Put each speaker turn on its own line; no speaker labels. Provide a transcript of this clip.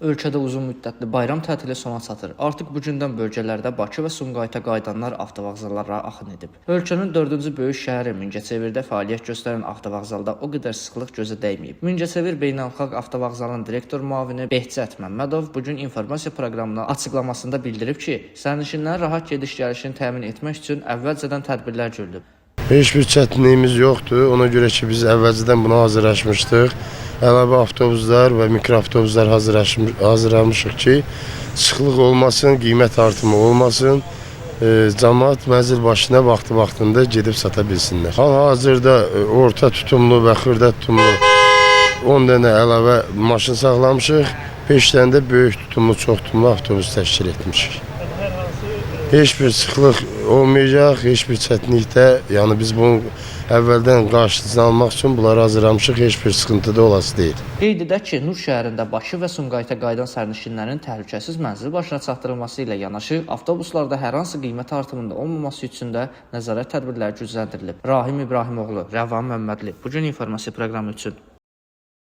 Ölkədə uzun müddətli bayram tətili sona çatır. Artıq bu gündən bölgələrdə Bakı və Sumqayıta qayıdanlar avtovağzallara axın edib. Ölkənin dördüncü böyük şəhəri Mingəçevirdə fəaliyyət göstərən avtovağzalda o qədər sıxlıq gözə dəyməyib. Mingəçevir Beynəlxalq Avtovağzalının direktor müavini Behçət Məmmədov bu gün informasiya proqramına açıqlamasında bildirib ki, sərnişinlərin rahat gediş-gəlişini təmin etmək üçün əvvəlcədən tədbirlər görülüb.
Heç bir çətinliyimiz yoxdur. Ona görə ki, biz əvvəlcədən buna hazırlaşmışdıq. Əlavə avtobuslar və mikroavtobuslar hazırlamışıq ki, sıxlıq olmasın, qiymət artımı olmasın. Camaat mənzil başına vaxtı-vaxtında gedib sata bilsinlər. Hal-hazırda orta tutumlu və xırda tutumlu 10 dənə əlavə maşın saxlamışıq. 5 dənə də böyük tutumlu, çox tutumlu avtobus təşkil etmişik. Heç bir sıxlıq olmayacaq, heç bir çətinlik də, yəni biz bunu əvvəldən qarşısını almaq üçün bunları hazırlamışıq, heç bir sıxıntı da olası deyil.
Qeyd edək ki, Nur şəhərində Bakı və Sumqayıta qayıdan sərnişinlərin təhlükəsiz mənzil başına çatdırılması ilə yanaşı, avtobuslarda hər hansı qiymət artımında olmaması üçün də nəzarət tədbirləri gücləndirilib. Rahim İbrahimoğlu, Rəvan Məmmədli. Bu gün informasiya proqramı üçün.